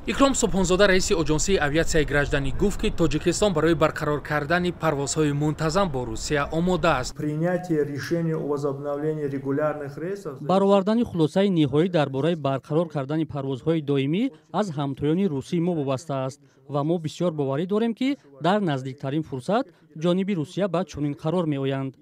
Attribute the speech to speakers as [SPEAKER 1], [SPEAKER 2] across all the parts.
[SPEAKER 1] Икром Субҳонзода, раиси Оҷонсии авиатсияи гражданӣ, гуфт, ки Тоҷикистон барои барқарор кардани парвозҳои мунтазам бо Русия омода аст.
[SPEAKER 2] Принятие решения о возобновлении регулярных рейсов
[SPEAKER 3] Баровардани хулосаи ниҳоӣ дар бораи барқарор кардани парвозҳои доимӣ аз ҳамтоёни русии мо вобаста аст ва мо бисёр боварӣ дорем, ки дар наздиктарин фурсат ҷониби Русия ба чунин қарор меоянд.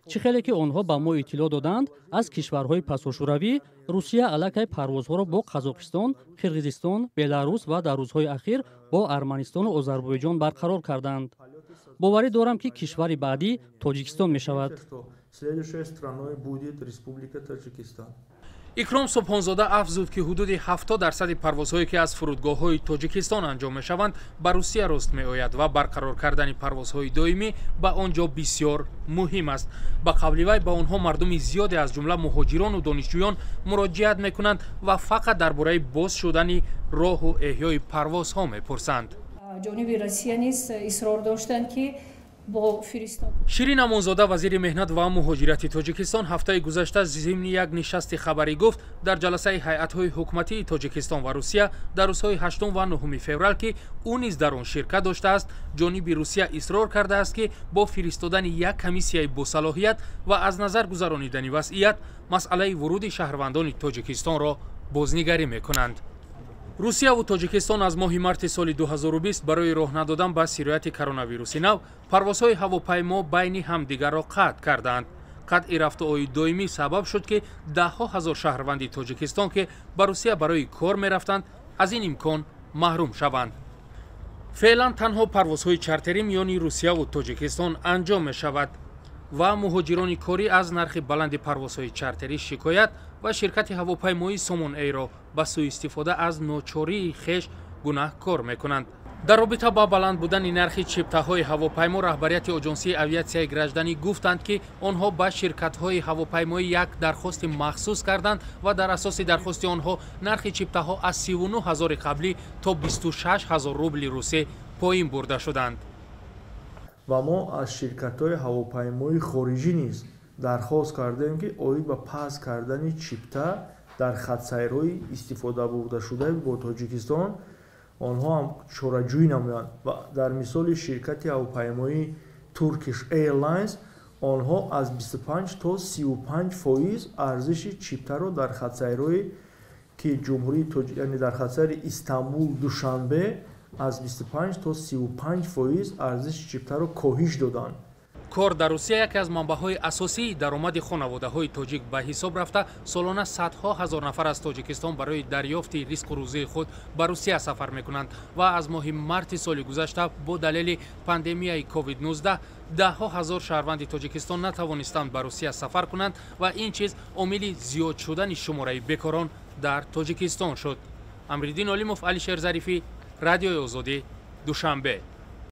[SPEAKER 3] Чӣ хеле ки онҳо ба мо иттилоъ доданд, аз кишварҳои пасошӯравӣ Русия аллакай парвозҳоро бо Қазоқистон, Қирғизистон, Беларус ва дар рӯзҳои ахир бо Арманистону Озарбойҷон барқарор карданд. Боварӣ дорам, ки кишвари баъдӣ Тоҷикистон мешавад.
[SPEAKER 2] Следующей страной будет Республика Таджикистан.
[SPEAKER 1] Икром Субҳонзода афзуд, ки ҳудуди 70 дарсади парвозҳое, ки аз фурудгоҳҳои Тоҷикистон анҷом мешаванд, ба Русия рост меояд ва барқарор кардани парвозҳои доимӣ ба он ҷо бисёр муҳим аст. Ба қавли вай, ба онҳо мардуми зиёде, аз ҷумла муҳоҷирону донишҷӯён, муроҷиат мекунанд ва фақат дар бораи боз шудани роҳу эҳёи парвозҳо мепурсанд.
[SPEAKER 4] Ҷониби Россия низ исрор доштанд, ки бо фиристод
[SPEAKER 1] Ширин Амонзода, вазири меҳнат ва муҳоҷирати Тоҷикистон, ҳафтаи гузашта зимни як нишасти хабарӣ гуфт, дар ҷаласаи ҳайатҳои ҳукуматии Тоҷикистон ва Русия дар рӯзҳои 8 ва 9 феврал, ки ӯ низ дар он ширкат доштааст, ҷониби Русия исрор кардааст, ки бо фиристодани як комиссияи босалоҳият ва аз назар гузаронидани вазъият масъалаи вуруди шаҳрвандони Тоҷикистонро бознигарӣ мекунанд. Русияву Тоҷикистон аз моҳи марти соли 2020 барои роҳ надодан ба сирояти коронавируси нав парвозҳои ҳавопаймо байни ҳамдигарро қатъ кардаанд. Қатъи рафтуои доимӣ сабаб шуд, ки даҳҳо ҳазор шаҳрванди Тоҷикистон, ки ба Русия барои кор мерафтанд, аз ин имкон маҳрум шаванд. Феълан танҳо парвозҳои чартерӣ миёни Русияву Тоҷикистон анҷом мешавад ва муҳоҷирони корӣ аз нархи баланди парвозҳои чартерӣ шикоят ва ширкати ҳавопаймоии Сомон Эйро ба сӯистифода аз ночории хеш гунаҳкор мекунанд. Дар робита ба баланд будани нархи чиптаҳои ҳавопаймо раҳбарияти Оҷонсии авиатсияи гражданӣ гуфтанд, ки онҳо ба ширкатҳои ҳавопаймоӣ як дархости махсус карданд ва дар асоси дархости онҳо нархи чиптаҳо аз 39 ҳазори қаблӣ то 26 ҳазор рубли русӣ поин бурда шуданд.
[SPEAKER 2] Ва мо аз ширкатҳои ҳавопаймоии хориҷӣ низ дархост кардем, ки оид ба паст кардани чипта дар хатсайрҳои истифодабурдашуда бо Тоҷикистон онҳо ҳам чораҷӯӣ намоянд. Ва дар мисоли ширкати ҳавопаймоии Turkish Airlines онҳо аз 25 то 35 фоиз арзиши чиптаро дар хатсайрҳое ки ҷумҳурии, яъне дар хатсайри Истанбул — Душанбе, аз 25 то 35 фоиз арзиши чиптаро коҳиш доданд.
[SPEAKER 1] Кор дар Русия яке аз манбаъҳои асосии даромади хонаводаҳои тоҷик ба ҳисоб рафта, солона садҳо ҳазор нафар аз Тоҷикистон барои дарёфти ризқу рӯзии худ ба Русия сафар мекунанд ва аз моҳи марти соли гузашта бо далели пандемияи COVID-19 даҳҳо ҳазор шаҳрванди Тоҷикистон натавонистанд ба Русия сафар кунанд ва ин чиз омили зиёд шудани шумораи бекорон дар Тоҷикистон шуд. Амриддин Олимов, Алишер Зарифӣ, Радиои Озодӣ, Душанбе.